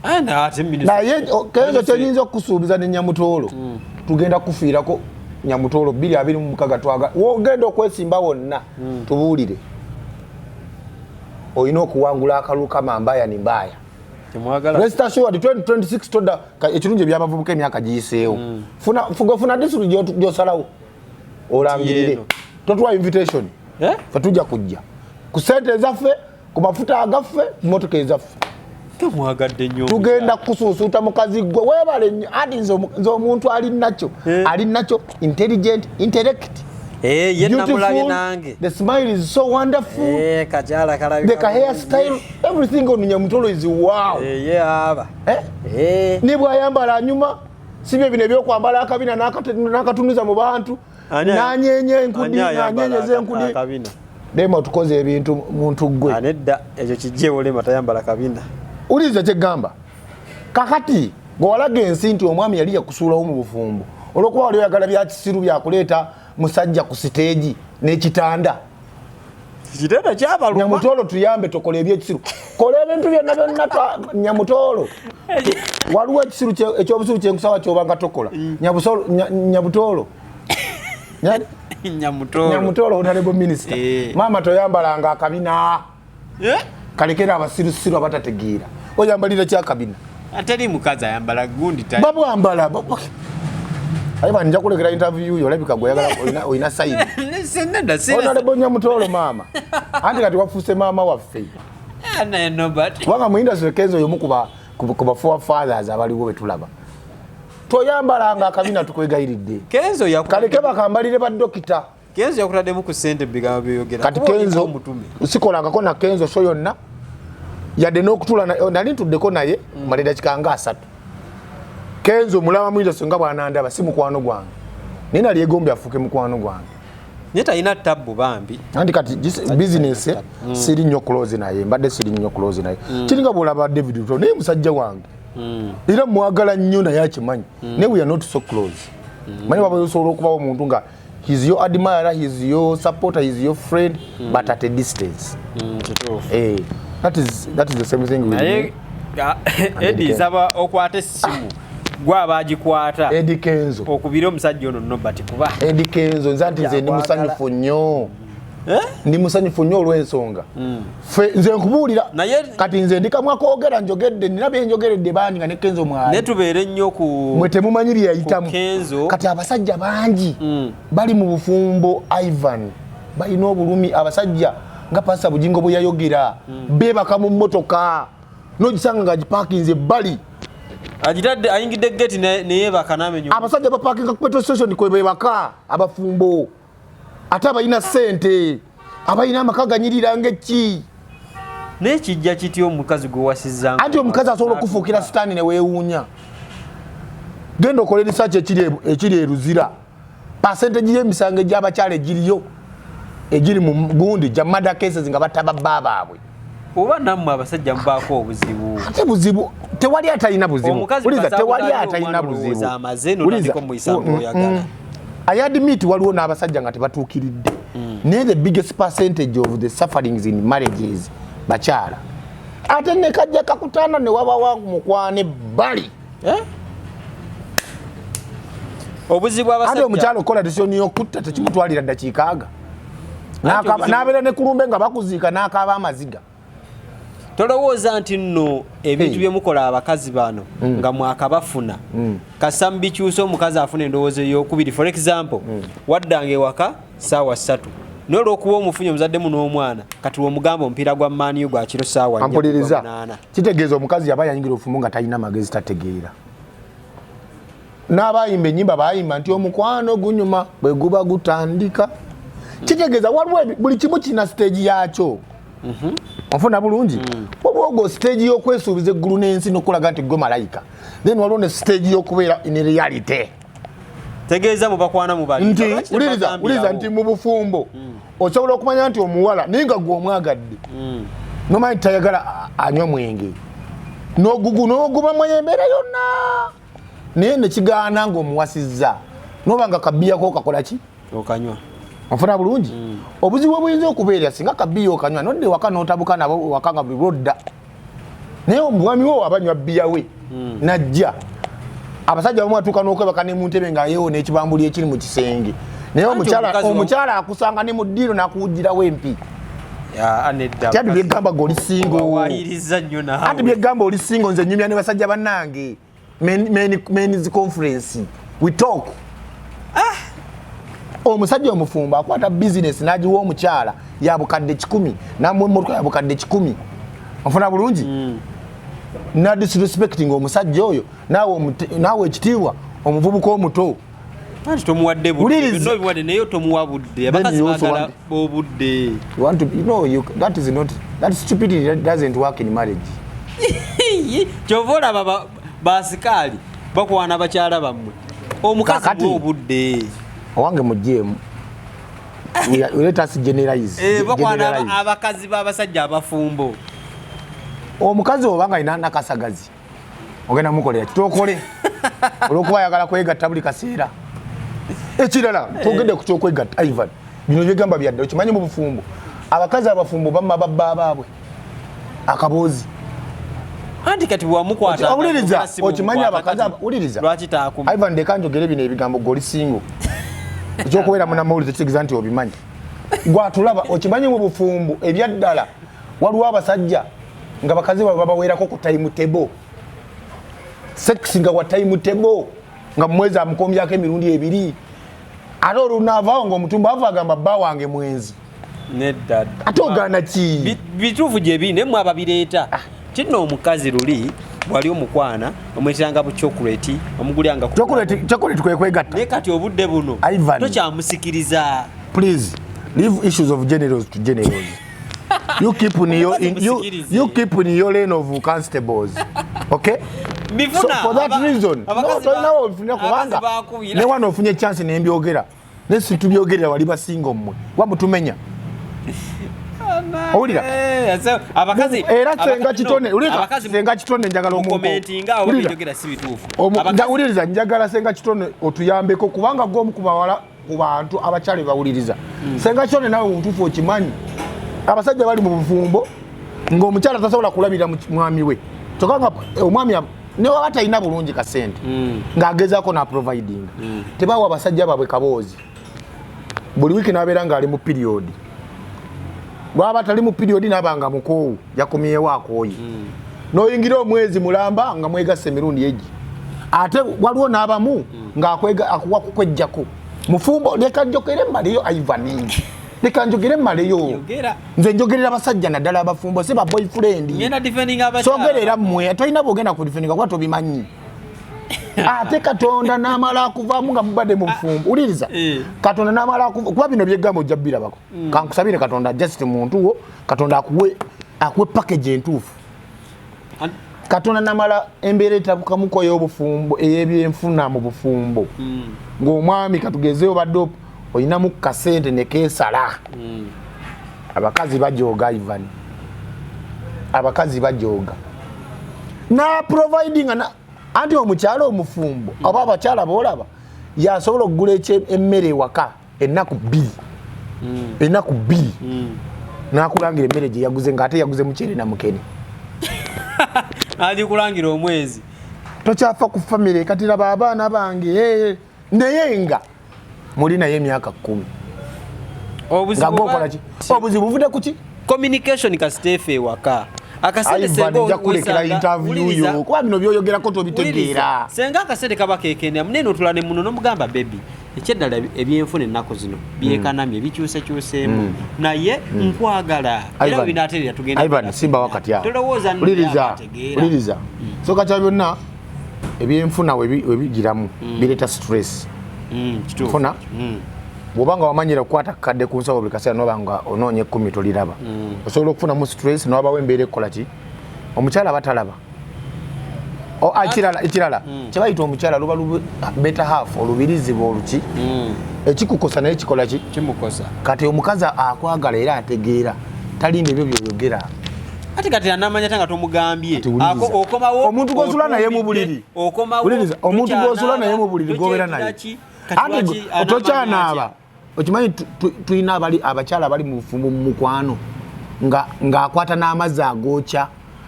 Naye Kenzo, kyenyinza okukusuubiza ne Nyamutoolo, tugenda kufiirako Nyamutoolo 2026. Twaga wogenda okwesimba wonna, tubuulire. Olina okuwangula akalulu kama mbaya ni mbaya. Temwagala. Rest assured, 2026 toda ekirungi ebyabavubuka emyaka giyiseewo. Funa fuga, funa district gyosalawo olangirire. Yeno. Totuwa invitation. Eh? Fe tujja kujja ku sente ezaffe, ku mafuta agaffe, ku motoka ezaffe. Temwagadde nnyo. Tugenda kusuusuuta mukazi gwe. Weebale nnyo. Ati nze omuntu ali nakyo, ali nakyo, intelligent, intellect. Eh, ye namulabye Beautiful. nange. The smile is so wonderful. Eh, kakyala kalabika. The ka hairstyle, everything on Nyamutolo is wow. Eh, ye aba. Eh? Eh. Ne bwayambala anyuma, si bye bino ebyokwambala akabina n'akatunuza mu bantu, n'anyeenya enkudi, Ani ayambala n'anyenyeza enkudi. akabina? Lema tukoze ebintu muntu gwe. Ah, nedda, ekyo kijjeewo, Lema tayambala kabina. Uliza kyegamba. Kakati gwewalaga ensi nti omwami yali yakusuulawo mu bufumbo olwokuba wali oyagala bya kisiru byakuleeta musajja ku siteegi n'ekitanda. Kitanda kyabaluma. Nyamutoolo, tuyambe, tokola ebyekisiru, kola ebintu byonna byonna. Nyamutoolo, waliwo ekisiru ekyobusiru kyenkusaba kyobanga tokola. Nyabutoolo. Nyamutoolo. Nyamutoolo, honorable minister. Eh. Maama, toyambalanga akabina. Eh? Kalekera abasirusiru abatategeera. Oyambalira kyakabina? Ateri mukazi ayambala gundi ta. Babwambala. Aye nja kulekera interview yo, olabika gweyagala olina side. Nedda, sina. Honorable Nyamutoolo, maama, anti kati wafuuse maama waffe. Ah, naye Nobert. Kubanga mu industry Kenzo yomu ku ba forefathers abaliwo betulaba. Toyambalanga akabina, tukwegayiridde. Kenzo Kaleke bakambalire ba dokita. Kenzo yakutaddemu ku ssente bigambo byeyogera. Kati Kuba olinga Kenzo omutume. sikolangako na Kenzo so yonna yadde n'okutuula nali ntuddeko naye mala eddakiika nga 30. Kenzo mulaba mu industry nga bwanandaba, si mukwano gwange, naye nali egombye afuuke mukwano gwange. Naye talina tabbu bambi. Anti kati business, siri nnyo close naye, mbadde siri nnyo close naye. Kiringa bwolaba David Lutalo, naye musajja wange era mwagala nnyo, naye akimanyi, naye we are not so close. Manyi waba osobola okubawo omuntu nga he's your admirer, he's your supporter, he's your friend, but at a distance. Kituufu. Eh, that is the same thing with Naye me. Eddie, nsaba okwata essimu gwaba agikwata. Eddie Kenzo. Okubire omusajja ono Nobert kuba Eddie Kenzo, nze nti nze ndi Akwagala. musanyufu nnyo. Eh? Ndi musanyufu nnyo olw'ensonga fe nze nkubuulira. Kati nze ndi kamwa koogera, njogedde, nina byenjogeredde bangi nga ne Kenzo mwali. Naye tubeere nnyo ku Mwe temumanyi bye yayitamu. ku Kenzo. Kati abasajja bangi bali mu bufumbo, Ivan, balina obulumi. Abasajja nga Pasita Bugingo bwe yayogera, beebaka mu mmotoka nogisanga nga gipakinze ebbali. Agitadde, ayingidde gate neyebaka namenya. Abasajja bapakinga ku petrol station kwe bebaka, abafumbo, ate abalina ssente, abalina amaka ganyirira ng'eki. Naye kijja kitya omukazi gwe wasizza? Anti omukazi asobola okufuukira sitaani ne weewuunya. Genda okola research ekiri eruzira, percentage y'emisango egy'abakyala egiriyo egiri mu gundi gya murder cases nga batta babba baabwe. Oba nammwe abasajja mubaako obuzibu. Ate buzibu, tewali atalina buzibu. Omukazi Wuliza, kasaba tewali kutandika atalina omwana buzibu. olowooza amaze n'otandika Wuliza, omuyisa ng'oyagala. I admit waliwo n'abasajja nga tebatuukiridde, naye the biggest percentage of the sufferings in marriages bakyala. Ate ne kajja kakutana ne wabawa mukwane ebbali. Eh? Obuzibu Ate abasajja omukyala okukola decision y'okutta tekimutwalira ddakiika aga. Anti N'abeera ne kulumbe nga bakuziika n'akaaba amaziga. Tolowooza nti nno ebintu Hey. byemukola abakazi bano nga mwakabafuna, kasa mubikyusa, omukazi afuna endowooza eyokubiri? For example, waddanga ewaka 3:00, naye olwokuba omufunye omuzaddemu n'omwana, kati womugamba omupiira gwa Man U gwa kiro 4:00. Ampuliriza. 8. Kitegeeza omukazi yaba yayingira ofumu nga talina magezi, tategeera. N'abayimba enyimba bayimba nti omukwano gunyuma bwe guba gutandika. Kitegeeza waliwo buli kimu kirina stage yakyo. Onfuna bulungi? Waliwo ogwo stage y'okwesuubiza eggulu n'ensi n'okulaga nti gwe malayika, then waliwo ne stage y'okubeera in reality. Tegeeza mubakwana mubali. Nti wuliriza, wuliriza, nti mu bufumbo osobola okumanya nti omuwala naye nga gwe omwagadde, nomanyi nti tayagala anywa mwenge, nogugu nogubamu embeera yonna, naye nekigaana ngaomuwasizza noba nga kabiyako kakola ki? Okanywa. Onfuna bulungi? Obuzibu obuyinza okubeera, singa kabiya okanywa nodda ewaka notabuka nabo ewaka nga buli lwodda. Naye omwami wo abanywa bbiya we najja, abasajja bamu atuuka n'okwebaka ne mu ntebe nga yeewo n'ekibambuli ekiri mu kisenge, naye Anti omukyala omukazi omukyala akusanga ne mu ddiiro n'akuwugirawo empi. Ya, nedda. Ti ati byegamba gwe oli single. Wawayiriza nnyo naawe. Ati byegamba oli single. Nze nyumya ne basajja bannange, men's conference, we talk. Omusajja omufumbo akwata bizinesi n'agiwa omukyala ya bukadde 100, namuwa emmotoka ya bukadde 100, onfuna bulungi, na disrespecting omusajja oyo, naawe ekitiibwa omuvubuka omuto. Anti tomuwadde budde. Wuliriza. Byonna obiwadde naye tomuwa budde. Abakazi you also baagala obudde. You want to, you know, you, that is not, that stupidity, that doesn't work in marriage. Kyova olaba basikaali bakwana bakyala bammwe. Omukazi Kakati. muwe obudde. Owange mugyemu. Let us generalize. Eh, bakwana Generalize. abakazi b'abasajja abafumbo. Omukazi oba nga alina nakasagazi, ogenda mukolera kitokole olwokuba ayagala kwegatta buli kaseera. Ekirala, twogedde ku kyokwegatta, Ivan, bino byegamba byadde. Okimanyi mu bufumbo abakazi abafumbo bamma babba baabwe akaboozi? Anti kati bwamukwata Owuliriza, okimanyi abakazi wuliriza. Lwaki taakuma? Ivan, leka njogere bino ebigambo. Gwe oli single, ekyokubeera munamawulire tekitegeeza nti obimanyi. Gwatulaba, okimanyi mu bufumbo ebyaddala waliwo abasajja nga bakazi baabwe babaweerako ku time table, sex nga wa time table, nga mumwezi amukombyako emirundi ebiri, ate olunaavaawo nga omutumba ava agamba bba wange mwenzi. Nedda. Ate ogaana ki? Bituufu gye biri, naye mwe ababireeta. Kino omukazi luli wali omukwana omweteranga bu chocolate, omugulyanga Chocolate kwe kwegatta. Naye kati obudde buno Ivan. tokyamusikiriza. Please leave issues of generals to generals. You keep in your in, you, Musikirize. you keep in your lane of constables, okay? Bifuna, So for that reason, no, abakazi tolinawo obifunira abakazi kubanga bakubira. ne wano ofunye chance nembyogerera, ne situbyogerera wali basinga omwe wamutumenya. Owulira? Eh, so, abakazi Era senga kitone, no, ulira, abakazi senga kitone, njagala omuntu mukomentinga awo, Wulira. byenjogera si bituufu. Wuliriza, njagala senga kitone otuyambeko kubanga gwe omu ku bawala, ku bantu abakyala bawuliriza. Senga kitone, nawe mutuufu okimanyi abasajja bali mu bufumbo ng'omukyala tasobola kulabira mwami we, kyokka nga omwami newaba talina bulungi kasente ng'agezaako naprovidinga, tebawa abasajja baabwe kaboozi. Buli wiiki n'abeera ng'ali mu period, bwaba tali mu period n'aba nga mukoowu, yakomyewo akooye, n'oyingira omwezi mulamba nga mwegassa emirundi egi. Ate waliwo n'abamu ng'akwega akuwa kukwejjako mufumbo. Leka njogere mmaleyo, Ivan, leka njogere mmaleyo. Yogera. Nze njogerera abasajja naddala abafumbo, si ba boyfriend. Ngenda defending abakyala. Sogerera mmwe, tolina bwogenda kudefendinga kuba tobimanyi. Ate Katonda n'amala akuvaamu nga mubadde mu bufumbo, wuliriza. Katonda n'amala akuva, kuba bino byegamba ojja bbirabako. Kankusabire Katonda, just muntu wo Katonda akuwe package entuufu. Katonda namala embeera etabukamuko ey'obufumbo, ey'ebyenfuna mu bufumbo, ng'omwami katugeze obadde olinamu kasente nekeesala, abakazi bajooga, Ivan, abakazi bajooga na providing na anti omukyala omufumbo oba abakyala boolaba yasobola okugula emmere ewaka ennaku 2, ennaku 2, nakulangira emmere gye yaguze, ng'ate yaguze muceere na mukene. Ali kulangira omwezi. Tokyafa ku famire, kati laba abaana bange, naye nga muli naye emyaka 10 nga gwokola ki? Obuzibu buvudde ku ki? Communication kasiteefa ewaka akasente. Ivan, nja kulekera interview yo kuba bino byoyogerako tobitegeera. Senga akasente kaba kekendera, munene otula ne muno nomugamba, "Baby, ekyeddala ebyenfuna ennaku zino byekanamye, bikyusekyuseemu, naye nkwagala era Ivan, binaaterera tugenda." Ivan, simba wakati awo. Tolowooza nno Wuliriza, ategeera. wuliriza. Soka kya byonna, ebyenfuna webigiramu bireeta stress. Kituufu. Nfuna. Bw'oba nga wamanyira kukwata kakadde ku nsawo buli kaseera, noba nga onoonya 10 toliraba, osobola okufunamu stress nowabawo embeera ekola ki, omukyala batalaba. Ekirala kyebayita omukyala luba better half, olubirizi bwoluki ekikukosa naye kikola ki? Kimukosa. Kati omukazi akwagala era ategeera, talinda ebyo byoyogera. Ati kati anamanya ta nga tomugambye. Ati wuliriza. Okomawo Omuntu gw'osula naye mu buliri. okomawo Wuliriza, omuntu gw'osula naye mu buliri gw'obeera naye. Kati Anti lwaki anamanya tokyanaaba, okimanyi tulina abali abakyala abali mu bufumbo mu mukwano nga ng'akwata n'amazzi agookya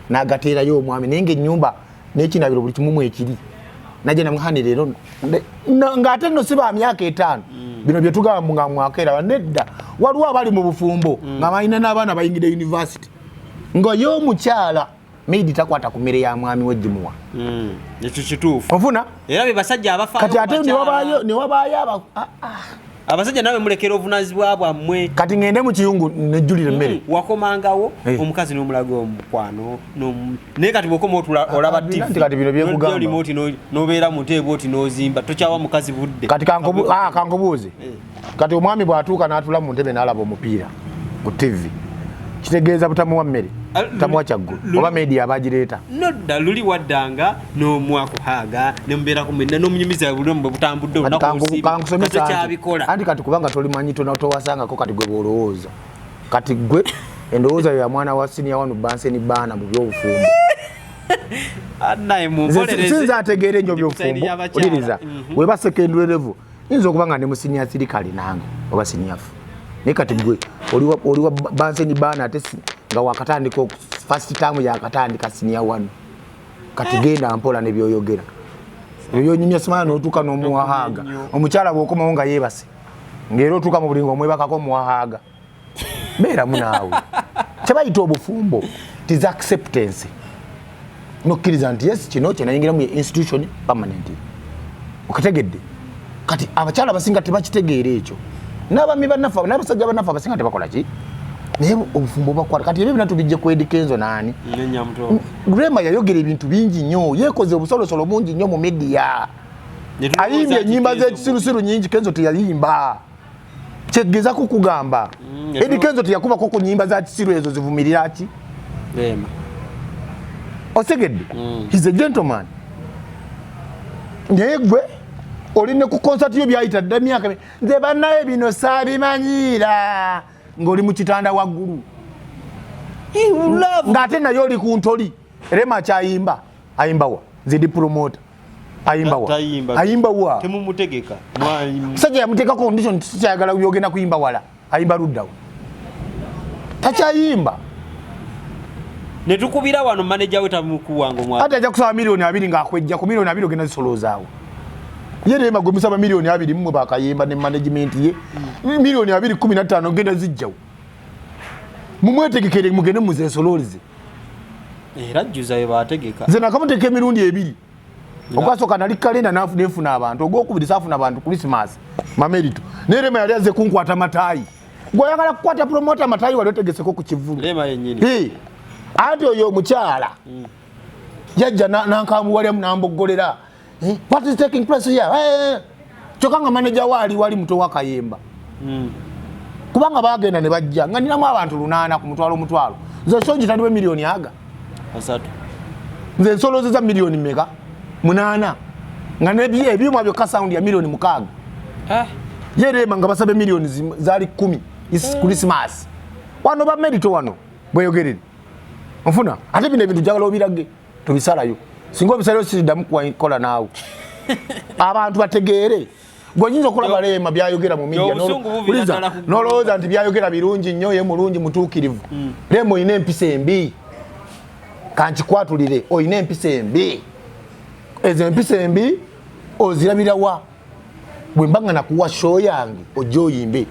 N'agateerayo omwami, naye ngaennyumba n'ekinabiro buli kimu mwekiri. Najja namuhani leero ng'ate nno si ba myaka 5. Bino bye tugamba nga mwakeera nedda. Waliwo abali mu bufumbo nga balina n'abaana bayingidde university, nga ye omukyala maid takwata ku mmere ya mwami we gimuwa. Ekyo kituufu. Ofuna? Era be basajja abafaayo Kati ku ate bakyala. ne wabaayo Abasajja nawe mulekera obuvunanyizibwa bwammwe. Kati ngende mu kiyungu nejjulira emmere. Wakomangawo omukazi n'omulaga omukwano, naye kati bwokoma otula olaba Bino TV, nti kati bino byekugamba. n'ojja remote n'obeera mu ntebe oti n'ozimba, tokyawa mukazi budde. Kati kankubuuze. Kati omwami bw'atuuka n'atula mu ntebe n'alaba omupiira ku TV, kitegeeza butamuwa mmere, butamuwa kyaggulu, oba media abagireeta? Nodda luli waddanga n'omwakuhaaga nemubeerako mwenna n'omunyumiza buli bwe butambudde Kati olunaku olusiiba, kankusomesa kati tokyabikola. Anti kati kubanga tolimanyi, towasangako. Kati gwe bwolowooza, kati gwe endowooza yo ya mwana wa senior one banseni baana mu byobufumbo. Naye Nze mumpolereze. sinza ategeera ennyo Ndi ku side byobufumbo. y'abakyala. Oliriza weba secondary level, yinza okuba nga ndi mu senior three kale nange oba senior four, naye kati gwe oli wa banseni baana ate nga wakatandika first term, yakatandika senior one. Kati genda mpola ne byoyogera ebyo byonyumya, simanya n'otuuka n'omuwahaaga. Nnyo. Omukyala bw'okomawo nga yeebase, ng'era otuuka mu buli ng'omwebakako omuwahaaga, beeramu naawe. Kyebayita obufumbo tis acceptance, nokkiriza nti yes, kino kyenayingiramu ye institution permanent. Okitegedde? Kati abakyala abasinga tebakitegeera ekyo, n'abami bannaffe n'abasajja bannaffe abasinga tebakola ki, naye obufumbo bakwata. Kati ebyo byonna tubijje ku Eddy Kenzo naani? Nenyamuto. Rema yayogera ebintu bingi nnyo, yeekoze obusolosolo bungi nnyo mu media, ayimbye ennyimba z'ekisirusiru nyingi. Kenzo teyayimba, kyegeza kukugamba. Eddy Kenzo teyakubako ku nyimba za kisiru ezo zivumirira ki? Rema. Osegedde? He's a gentleman. Naye gwe oli ne ku concert yo byayita dda myaka nze bannaye bino saabimanyiira, ng'oli mu kitanda waggulu, ng'ate naye oli ku ntoli. Rema kyayimba, ayimbawa? Nze ndi promoter, ayimbawa? Tayimba. Ayimbawa? Temumutegeka. Musajja yamuteekako condition, sikyayagala byogenda kuyimba wala. Ayimba luddawo? Takyayimba. Netukubira wano manager we tamukuwanga omwana. Ate ajja kusaba 20 miliyoni ng'akwejja ku 20 miliyoni, ogenda zisolozaawo. Ye Rema gwe musaba 20 miliyoni mmwe bakayimba ne management ye, 20 miliyoni 15 ogenda zijjawo? Mumwetegekere mugende muzesololize. Era jjuza bye bategeka. Nze nakamuteeka emirundi ebiri. Ogwasooka nali kalenda nenfuna abantu, ogwokubiri saafuna abantu, Christmas mamerito. Naye Rema yali azze kunkwata mataayi. Gweoyagala kukwata promota mataayi, wali otegeseko ku kivulu? Rema yennyini. Hey, anti oyo omukyala yajja nankambuwalyamu namboggolera. Eh, what is taking place here? Eh, kyokka nga manager waali wali muto wa Kayemba. Kubanga bagenda ne bajja nga ninamu abantu 800 ku mutwalo omutwalo. Nze songi taliwe miliyoni aga 3. Nze nsolozeza miliyoni meka? 8, nga ebyuma byokka sound ya 6 miliyoni. Ah. Ye Rema nga basabe miliyoni zaali 10 Christmas wano ba merito wano bweyogerere nfuna. Ate bino ebintu njagala obirage, tubisalayo. Singa obisalayo siriddamu kukola naawe. Abantu bategeere. Gwe oyinza okulaba Rema byayogera mu media, Obusungu buvira Uliza, ddala ku nolowooza nti byayogera birungi nnyo, ye mulungi mutuukirivu. Rema olina empisa embi, kankikwatulire, olina empisa embi. Ezo empisa embi ozirabirawa? Bwe mba nga nakuwa show yange ojja oyimbe,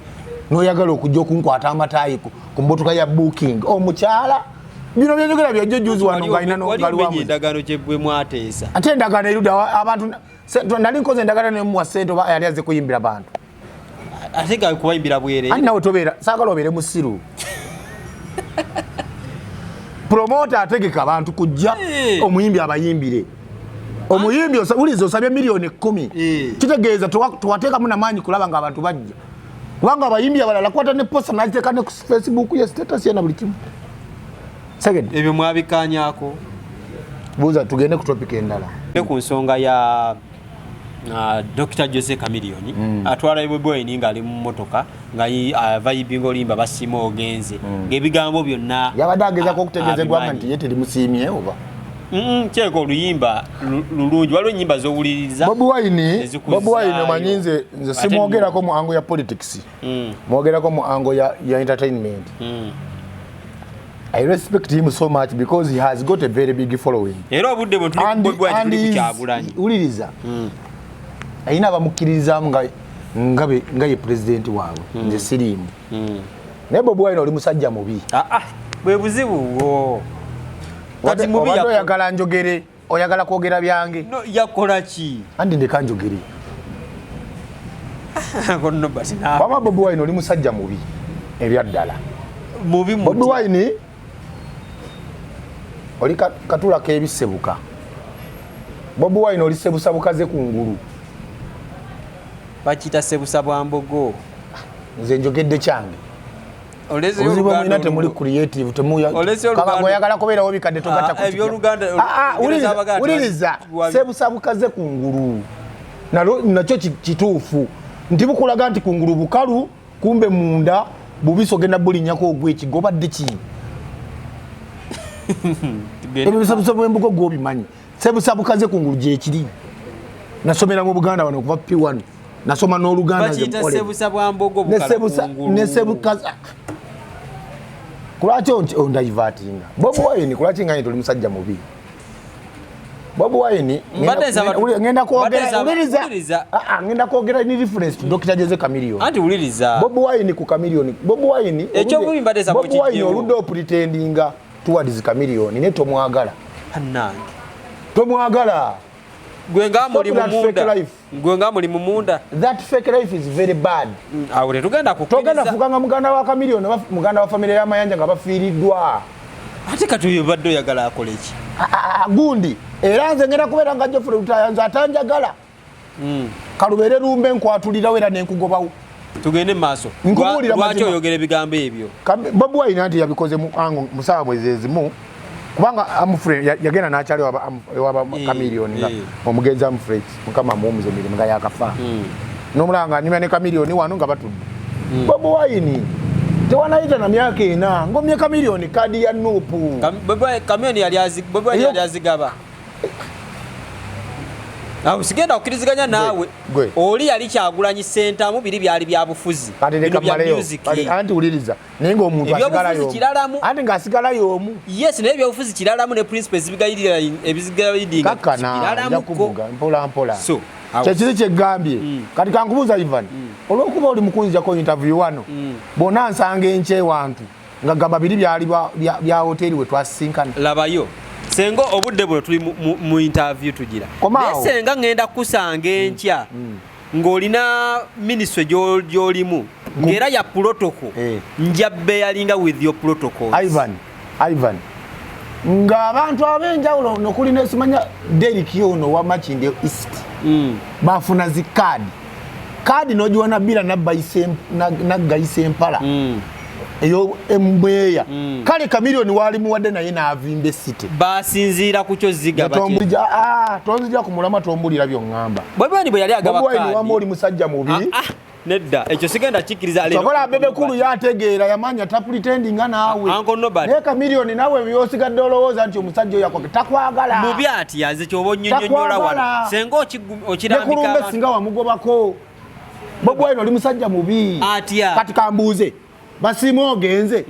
noyagala okujja okunkwata amataayi ku mmotoka ya booking omukyala. Bino byeyogera byajjo juzi wano ng'alina Wali ngali omenya wamuzi. Endagaano gye bwe mwateesa. Ate endagaano erudda abantu nali nkoze endagaano nemuwa sente, oba yali azze kuyimbira bantu? Ate nga kubayimbira bwereere. Anti nawe tobeera, saagala obeere musiru. Promota ategeka abantu kujja, omuyimbi abayimbire. Omuyimbi wuliza osabye 10 miliyoni. Kitegeeza tewateekamu namaanyi kulaba nga abantu bajja, kubanga abayimbi abalala kwata ne poster nagiteeka ne ku Facebook ye, status ye na buli kimu. Segedde? Ebyo mwabikanyako? Buuza, tugende ku topic endala. Ne ku nsonga ya Dr Jose Chameleone, atwala Bobi Wine ng'ali mu mmotoka nga avayibinga olimba basiima ogenze, ng'ebigambo byonna Yabadde agezako okutegeeza eggwanga abimanyi. nti ye terimusiimye oba? Kyeka oluyimba lulungi, waliwo ennyimba z'owuliriza Bobi Wine, ezikuzzaayo. Bobi Wine omanyi nze Ate simwogerako mu angle ya politics, mwogerako mu angle ya entertainment. I respect him so much because he has got a very big following. Era obudde bwe tuli ku Bobi Wine, tuli ku Kyagulanyi. Wuliriza. Ayina abamukkiririzaamu nga ye pulezidenti waabwe. Nze siriimu. Naye Bobi Wine oli musajja mubi. Ah, ah, bwe buzibu bwo. Kati mubi obadde oyagala njogere, oyagala kwogera byange. No, yakola ki? Andi ndeka njogere. Wama Bobi Wine oli musajja mubi ebyaddala. Mubi. Bobi Wine oli katula k'ebisebuka. Bobi Wine oli sebusabukaze ku ngulu. Bakiyita sebusa bwa mbogo. Nze njogedde kyange. Obuzibu bw'olina temuli creative, oyagala kubeerawo bikadde togatta ku ebyoluganda. Wuliriza, sebusabukaze ku ngulu nakyo kituufu nti bukulaga nti kungulu bukalu, kumbe munda bubisi, ogenda bulinnyako ogw'ekigo obadde ki? Ebibusabusa bw'embugo gwobimanyi, sebusabukaze kungulu gyekiri. Nasomera mu Buganda wano okuva P1, nasoma n'Oluganda. Nesebukaza. Kulwaki ondivertinga? Bobi Wine, kulwaki nganye toli musajja mubi? Bobi Wine, ngenda kwogera, wuliriza, ngenda kwogera ni reference to Dr. Jose Chameleone. Anti wuliriza. Bobi Wine ku Chameleone, Bobi Wine, ekyo bubi mbadde Bobi Wine oludde opretendinga towards Chameleone, ne tomwagala. Annange. Tomwagala. Gwe nga muli mumunda, gwe nga muli mumunda. That fake life is very bad. Awo tetugenda kukkiriza. Togenda fukanga muganda wa Chameleone, muganda wa family ya Mayanja nga bafiiriddwa. Ate kati oyo badde oyagala akole ki? Gundi era nze ngenda kubeera nga Geoffrey Lutaaya, nze atanjagala kalubeere lumbe nkwatulirawo era nenkugobawo. Tugende mu maaso. Nkubuulira. Lwaki oyogera ebigambo ebyo? Bobi Wine anti yabikoze mu ango musawa mwezi ezimu, kubanga Humphrey yagenda n'akyali ewaba Chameleone nga omugenzi Humphrey, Mukama amuwumuze emirimu, nga yakafa, n'omulaba nga anyumya ne Chameleone wano nga batudde. Bobi Wine tewanayita na myaka 4 ng'omye Chameleone kaadi ya NUP. Chameleone yali azigaba. Awo sigenda kukkiriziganya naawe. Oli yali Kyagulanyi Ssentamu, biri byali byabufuzi. Anti wuliriza, naye ng'omuntu asigalayo anti ng'asigalayo omu. Yes, naye ebyobufuzi kiralamu ne principles ebigayirira ebizigayidinga. Kakkana, nja kuvuga mpola mpola. Kyekiri kyegambye. Kati kankubuuza, Ivan, olw'okuba oli mukunzijako interview wano, bwonna nsanga enkya ewantu nga gamba biri byali bya hoteri we twasisinkana. Labayo senga, obudde buno tuli mu interview tugira, naye senga ngenda kusanga enkya ng'olina ministry gy'olimu ng'era ya protocol, nja bearinga with your protocols. Ivan, Ivan, ng'abantu ab'enjawulo nokuli nesimanya Derek ono wa Makindye East, bafuna zi kaadi, kaadi n'ogiwa Nabira naggayisa empala eyo emweya. Kale Chameleone waali muwadde naye n'avimba esite. Basinziira ku kyo zigaba. Tonzija ku mulama, tombulira byoŋŋamba. Bobi Wine bwe yali agaba kaadi wama oli musajja mubi. Nedda, ekyo sigenda kikkiriza. Sokola Bebe Cool yategeera, yamanya tapretendinga naawe. Naye Chameleone naawe byosigadde olowooza nti omusajja oyo takwagala. Mubi ati yaze kyoba onnyonnyola wano senga okirambika. Singa wamugobako. Bobi Wine oli musajja mubi. Atya? Kati kambuuze, basiima ogenze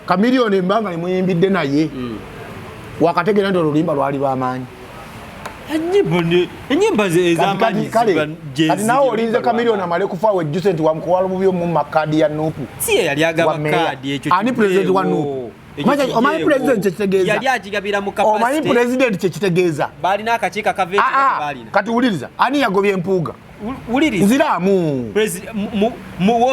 Chameleone embanga nemuyimbidde naye, wakategeera nti oluyimba lwali lwamaanyi? Enyimba ez'amaanyi. Kati naawe olinze Chameleone amale kufa wejjuse nti wamukuwala bubi omumma kaadi ya NUP. Si ye yali agaba kaadi ekyo. Ani president wa NUP? Omanyi president kyekitegeeza? Yali akigabira mu Omanyi president kyekitegeeza? Balina akakiiko akaveeti. Kati wuliriza, ani yagobye Mpuuga? Wuliriza. Nziraamu,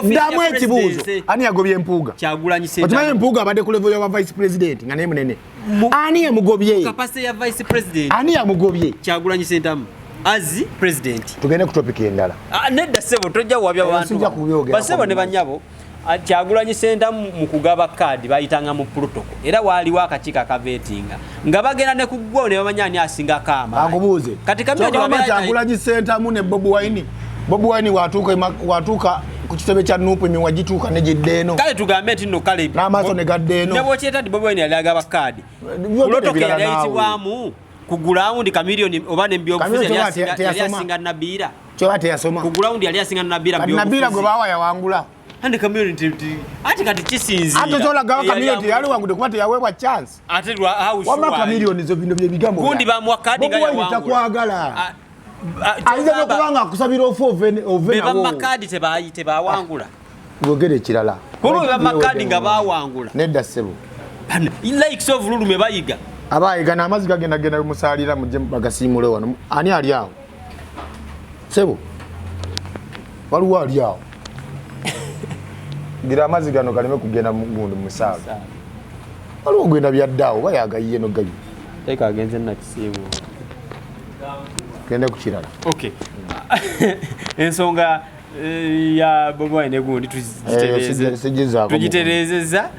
ndamu ekibuuzo, ani yagobye Mpuuga? Kyagulanyi. Okimanyi Mpuuga abadde ku level ya vice president nga naye munene? Ani yamugobye? Capacity ya vice president. Ani yamugobye? Kyagulanyi Ssentamu as president. Tugende ku topic endala. Nedda ssebo, tojja wabya bantu basebo ne banyabo. Kyagulanyi Ssentamu mu kugaba kaadi bayitanga mu protocol, era waaliwo akakiiko akavettinga nga bagenda ne kuggwawo ne bamanya ani asingako amaanyi. Akubuuze. Kati Kyagulanyi Ssentamu ne Bobi Wine, Bobi Wine watuuka ku kitebe kya NUP, emiwa gituuka ne gidda eno. Kale tugambe nti nno kale n'amaaso ne gadda eno. Ne bwokyeta nti Bobi Wine yali agaba kaadi, protocol yali ayitibwamu ku ground, Chameleone oba nebyobufuzi yali asinga Nabiira. Kyoba teyasoma. Ku ground yali asinga Nabiira. Nabiira gwe bawa yawangula. Ate Chameleone ate kati kisinziira. Ate tolagawo Chameleone teyaliwangudde kuba teyaweebwa chance. Ate lwa how Wamma sure? Chameleone zo bino byebigambo. Gundi bamuwa kadi nga Bobi Wine yawangula. takwagala. Ah, Ayinza n'okuba nga akusabira ofe ove be nawo. bamakaadi tebawangula. Yogera ekirala. Kuba be bamakaadi nga bawangula. Nedda ssebo. Likes of Lulume bayiga. Abayiga n'amazzi gagenda genda musaalira mujje bagasiimule wano. Ani ali awo? Ssebo. Waliwo ali awo. Gira amazzi gano galeme kugenda mu gundi mu musaalo. Waliwo ogenda byadde awo oba yagayiye nogayi. Teeka agenze nakisiimu. Gende ku kirala. Okay. Ensonga ya Bobi Wine gundi Sigizaako. tugitereezezza.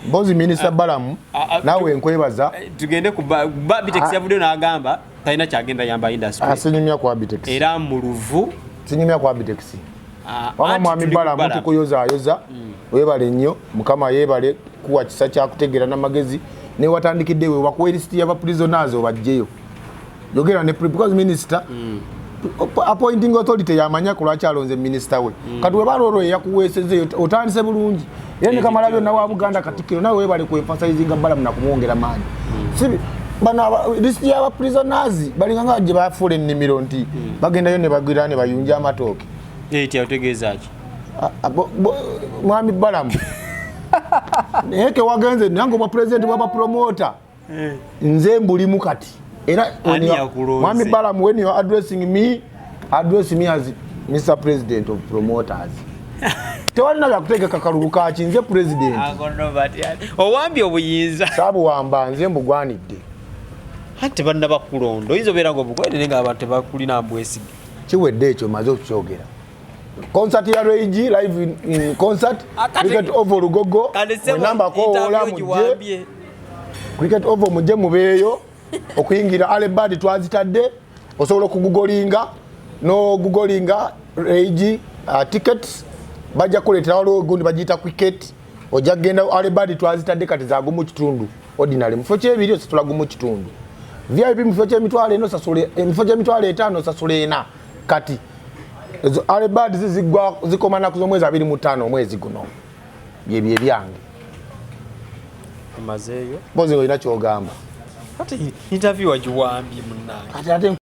Mpozi Minisita Balamu naawe nkwebaza. Tugende ku Abitex yavuddeyo n'agamba talina kyagenda yamba industry. Sinyumya ku Abitex. Era mu luvu. Sinyumya ku Abitex. Wama Anti mwami tuli ku Balamu Balamu. tukuyozaayoza. Weebale nnyo, Mukama yeebale kuwa kisa kyakutegeera n'amagezi. Ne watandikidde we bakuwa lisiti y'aba prisoners obajjeyo. Yogera ne because minister appointing authority yamanya ku lwaki alonze minisita we. Kati we bala olwo eyakuweesezza otandise bulungi. Era ne Kamala byonna wa Buganda Katikkiro nawe weebale ku emphasizinga Balamu na kumwongera maanyi. Sibi bano lisiti y'aba prisoners balinga nga gye bafuula ennimiro nti bagendayo ne bagwira ne bayunja amatooke. Etya otegeeza ki? Mwami Balamu naye ke wagenze nange obwa president bw'aba promoter nze mbulimu kati. Era Ani yakulonze? Mwami Balamu, when you are addressing me, address me as Mr. President of Promoters. Tewalina byakutegeka kalulu kaki, nze president. Owambye obuyinza. Saabuwamba, nze mbugwanidde. Anti tebannaba kulonda, oyinza obeera nga obugwanidde nga abantu tebakulina mbwesige. Kiwedde ekyo, maze okukyogera. Concert ya Ray G live in concert, Cricket Oval Lugogo, mwenamba koola mujje. Cricket Oval mujje mubeeyo okuyingira. Alebad twazitadde, osobola okugugolinga n'ogugolinga Ray G tickets bajja kuleetera. Waliwo gundi bagiyita cricket, ojja kugenda. Alebad twazitadde kati zagumu kitundu ordinary, mu kifo ky'ebiri osasula gumu kitundu. VIP mu kifo ky'emitwalo ena osasula, mu kifo ky'emitwalo etaano osasula ena. Kati ezo alebad ziggwa zikoma naku z'omwezi 25 omwezi guno. Byebyo ebyange. Omazeeyo? Mpozi olina kyogamba. Ate interview wagiwambye munnange. Kati ate